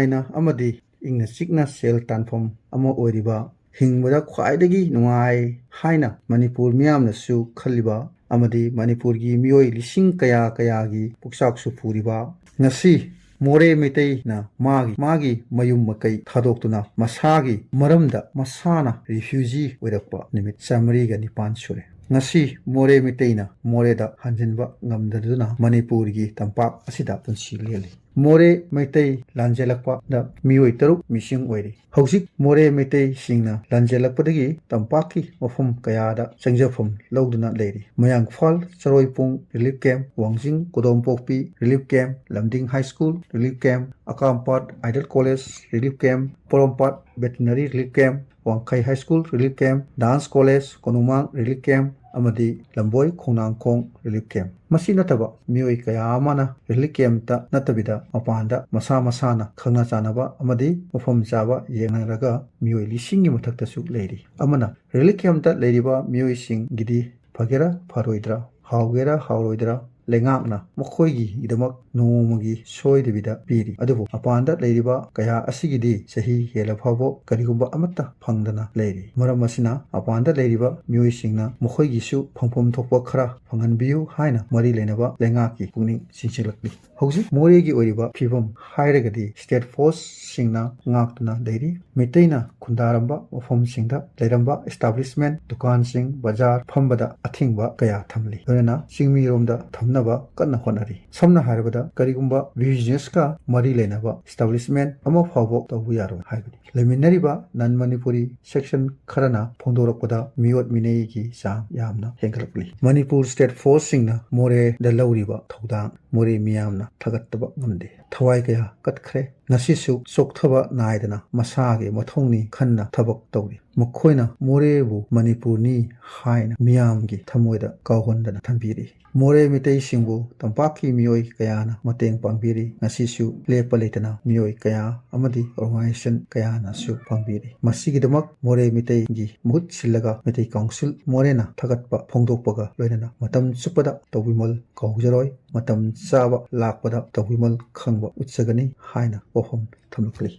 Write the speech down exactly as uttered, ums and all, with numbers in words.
ꯅꯨꯡꯉꯥꯏꯅ ꯑꯃꯗꯤ ꯏꯪꯅ ꯆꯤꯛꯅ ꯁꯦꯜ ꯇꯥꯟꯐꯝ ꯑꯃ ꯑꯣꯏꯔꯤꯕ, ꯍꯤꯡꯕꯗ ꯈ꯭ꯋꯥꯏꯗꯒꯤ ꯅꯨꯡꯉꯥꯏ ꯍꯥꯏꯅ ꯃꯅꯤꯄꯨꯔ ꯃꯤꯌꯥꯝꯅꯁꯨ ꯈꯜꯂꯤꯕ ꯑꯃꯗꯤ ꯃꯅꯤꯄꯨꯔꯒꯤ ꯃꯤꯑꯣꯏ ꯂꯤꯁꯤꯡ ꯀꯌꯥ ꯀꯌꯥꯒꯤ ꯄꯨꯛꯆꯥꯛꯁꯨ ꯄꯨꯔꯤꯕ, ꯉꯁꯤ ꯃꯣꯔꯦ ꯃꯩꯇꯩꯅ ꯃꯥꯒꯤ, ꯃꯥꯒꯤ ꯃꯌꯨꯝ ꯃꯀꯩ ꯊꯥꯗꯣꯛꯇꯨꯅ ꯃꯁꯥꯒꯤ ꯃꯔꯝꯗ ꯃꯁꯥꯅ ꯔꯤꯐ꯭ꯌꯨꯖꯤ ꯑꯣꯏꯔꯛꯄ ꯅꯨꯃꯤꯠ ꯆꯥꯃꯔꯤꯒ ꯅꯤꯄꯥꯟ ꯁꯨꯔꯦ꯫ ꯉꯁꯤ ꯃꯣꯔꯦ ꯃꯩꯇꯩꯅ ꯃꯣꯔꯦꯗ ꯍꯟꯖꯤꯟꯕ ꯉꯝꯗꯗꯨꯅ ꯃꯅꯤꯄꯨꯔꯒꯤ ꯇꯝꯄꯥꯛ ꯑꯁꯤꯗ ꯄꯨꯟꯁꯤ ꯂꯦꯜꯂꯤ꯫ ꯃꯣꯔꯦ ꯃꯩꯇꯩ ꯂꯥꯟꯖꯦꯜꯂꯛꯄꯗ ꯃꯤꯑꯣꯏ ꯇꯔꯨꯛ ꯃꯤꯁꯤꯡ ꯑꯣꯏꯔꯤ꯫ ꯍꯧꯖꯤꯛ ꯃꯣꯔꯦ ꯃꯩꯇꯩꯁꯤꯡꯅ ꯂꯥꯟꯖꯦꯜꯂꯛꯄꯗꯒꯤ ꯇꯝꯄꯥꯛꯀꯤ ꯃꯐꯝ ꯀꯌꯥꯗ ꯆꯪꯖꯐꯝ ꯂꯧꯗꯨꯅ ꯂꯩꯔꯤ꯫ ꯃꯌꯥꯡꯐꯥꯜ ꯆꯔꯣꯏꯄꯨꯡ relief camp, ꯋꯥꯡꯖꯤꯡ ꯀꯣꯗꯣꯝꯄꯣꯛꯄꯤ relief camp, ꯂꯝꯗꯤꯡ high school relief camp, ꯑꯀꯥꯝꯄꯥꯠ idol college relief camp, ꯄꯣꯔꯣꯝꯄꯥꯠ veterinary relief camp, ꯋꯥꯡꯈꯩ high school relief camp, dance college ꯀꯣꯅꯨꯃꯥꯡ relief camp ꯑꯃꯗꯤ ꯂꯝꯕꯣꯏ ꯈꯣꯡꯅꯥꯡꯈꯣꯡ relief camp꯫ ꯃꯁꯤ ꯅꯠꯇꯕ ꯃꯤꯑꯣꯏ ꯀꯌꯥ ꯑꯃꯅ relief campꯇ ꯅꯠꯇꯕꯤꯗ ꯃꯄꯥꯟꯗ ꯃꯁꯥ ꯃꯁꯥꯅ ꯈꯪꯅ ꯆꯥꯟꯅꯕ ꯑꯃꯗꯤ ꯃꯐꯝ ꯆꯥꯕ ꯌꯦꯡꯅꯔꯒ ꯃꯤꯑꯣꯏ ꯂꯤꯁꯤꯡꯒꯤ ꯃꯊꯛꯇꯁꯨ ꯂꯩꯔꯤ꯫ ꯑꯃꯅ relief campꯇ ꯂꯩꯔꯤꯕ ꯃꯤꯑꯣꯏꯁꯤꯡꯒꯤꯗꯤ ꯐꯒꯦꯔꯥ ꯐꯔꯣꯏꯗ꯭ꯔꯥ, ꯍꯥꯎꯒꯦꯔꯥ ꯍꯥꯎꯔꯣꯏꯗ꯭ꯔꯥ, ꯂꯩꯉꯥꯛꯅ ꯃꯈꯣꯏꯒꯤꯗꯃꯛ ꯅꯣꯡꯃꯒꯤ ꯁꯣꯏꯗꯕꯤꯗ ꯄꯤꯔꯤ꯫ ꯑꯗꯨꯕꯨ ꯃꯄꯥꯟꯗ ꯂꯩꯔꯤꯕ ꯀꯌꯥ ꯑꯁꯤꯒꯤꯗꯤ ꯆꯍꯤ ꯍꯦꯜꯂ ꯐꯥꯎꯕ ꯀꯔꯤꯒꯨꯝꯕ ꯑꯃꯠꯇ ꯐꯪꯗꯅ ꯂꯩꯔꯤ꯫ ꯃꯔꯝ ꯑꯁꯤꯅ ꯃꯄꯥꯟꯗ ꯂꯩꯔꯤꯕ ꯃꯤꯑꯣꯏꯁꯤꯡꯅ ꯃꯈꯣꯏꯒꯤꯁꯨ ꯐꯪꯐꯝ ꯊꯣꯛꯄ ꯈꯔ ꯐꯪꯍꯟꯕꯤꯌꯨ ꯍꯥꯏꯅ ꯃꯔꯤ ꯂꯩꯅꯕ ꯂꯩꯉꯥꯛꯀꯤ ꯄꯨꯛꯅꯤꯡ ꯆꯤꯡꯁꯤꯜꯂꯛꯂꯤ꯫ ꯍꯧꯖꯤꯛ ꯃꯣꯔꯦꯒꯤ ꯑꯣꯏꯔꯤꯕ ꯐꯤꯕꯝ ꯍꯥꯏꯔꯒꯗꯤ state forceꯁꯤꯡꯅ ꯉꯥꯛꯇꯨꯅ ꯂꯩꯔꯤ꯫ ꯃꯩꯇꯩꯅ ꯈꯨꯟꯗꯥꯔꯝꯕ ꯃꯐꯝꯁꯤꯡꯗ ꯂꯩꯔꯝꯕ establishment, ꯗꯨꯀꯥꯟꯁꯤꯡ, ꯕꯖꯥꯔ ꯐꯝꯕꯗ ꯑꯊꯤꯡꯕ ꯀꯌꯥ ꯊꯝꯂꯤ꯫ ꯂꯣꯏꯅꯅ ꯆꯤꯡꯃꯤꯔꯣꯝꯗ ꯊꯝꯅꯕ ꯀꯟꯅ ꯍꯣꯠꯅꯔꯤ꯫ ꯁꯝꯅ ꯍꯥꯏꯔꯕꯗ, ꯀꯔꯤꯒꯨꯝꯕ businessꯀ ꯃꯔꯤ ꯂꯩꯅꯕ establishment ꯑꯃ ꯐꯥꯎꯕ ꯇꯧꯕ ꯌꯥꯔꯣꯏ ꯍꯥꯏꯕꯅꯤ꯫ ꯂꯩꯃꯤꯟꯅꯔꯤꯕ non Manipuri section ꯈꯔꯅ ꯐꯣꯡꯗꯣꯔꯛꯄꯗ ꯃꯤꯑꯣꯠ ꯃꯤꯅꯩꯒꯤ ꯆꯥꯡ ꯌꯥꯝꯅ ꯍꯦꯟꯒꯠꯂꯛꯂꯤ꯫ ꯃꯅꯤꯄꯨꯔ state forceꯁꯤꯡꯅ ꯃꯣꯔꯦꯗ ꯂꯧꯔꯤꯕ ꯊꯧꯗꯥꯡ ꯃꯣꯔꯦ ꯃꯤꯌꯥꯝꯅ ꯊꯥꯒꯠꯇꯕ ꯉꯝꯗꯦ꯫ ꯊꯋꯥꯏ ꯀꯌꯥ ꯀꯠꯈ꯭ꯔꯦ꯫ ꯉꯁꯤꯁꯨ ꯆꯣꯛꯊꯕ ꯅꯥꯏꯗꯅ ꯃꯁꯥꯒꯤ ꯃꯊꯧꯅꯤ ꯈꯟꯅ ꯊꯕꯛ ꯇꯧꯔꯤ꯫ ꯃꯈꯣꯏꯅ ꯃꯣꯔꯦꯕꯨ ꯃꯅꯤꯄꯨꯔꯅꯤ ꯍꯥꯏꯅ ꯃꯤꯌꯥꯝꯒꯤ ꯊꯃꯣꯏꯗ ꯀꯥꯎꯍꯟꯗꯅ ꯊꯝꯕꯤꯔꯤ꯫ ꯃꯣꯔꯦ ꯃꯤꯇꯩꯁꯤꯡꯕꯨ ꯇꯝꯄꯥꯛꯀꯤ ꯃꯤꯑꯣꯏ ꯀꯌꯥꯅ ꯃꯇꯦꯡ ꯄꯥꯡꯕꯤꯔꯤ꯫ ꯉꯁꯤꯁꯨ ꯂꯦꯞꯄ ꯂꯩꯇꯅ ꯃꯤꯑꯣꯏ ꯀꯌꯥ ꯑꯃꯗꯤ organization ꯀꯌꯥꯅꯁꯨ ꯄꯥꯡꯕꯤꯔꯤ꯫ ꯃꯁꯤꯒꯤꯗꯃꯛ ꯃꯣꯔꯦ ꯃꯤꯇꯩꯒꯤ ꯃꯍꯨꯠ ꯁꯤꯜꯂꯒ ꯃꯤꯇꯩ council ꯃꯣꯔꯦꯅ ꯊꯥꯒꯠꯄ ꯐꯣꯡꯗꯣꯛꯄꯒ ꯂꯣꯏꯅꯅ ꯃꯇꯝ ꯆꯨꯞꯄꯗ ꯇꯧꯕꯤꯃꯜ ꯀꯥꯎꯖꯔꯣꯏ꯫ ꯃꯇꯝ ꯆꯥꯕ ꯂꯥꯛꯄꯗ ꯇꯧꯕꯤꯃꯜ ꯈꯪꯕ ꯎꯠꯆꯒꯅꯤ ꯍꯥꯏꯅ ꯋꯥꯐꯝ ꯊꯝꯂꯛꯂꯤ꯫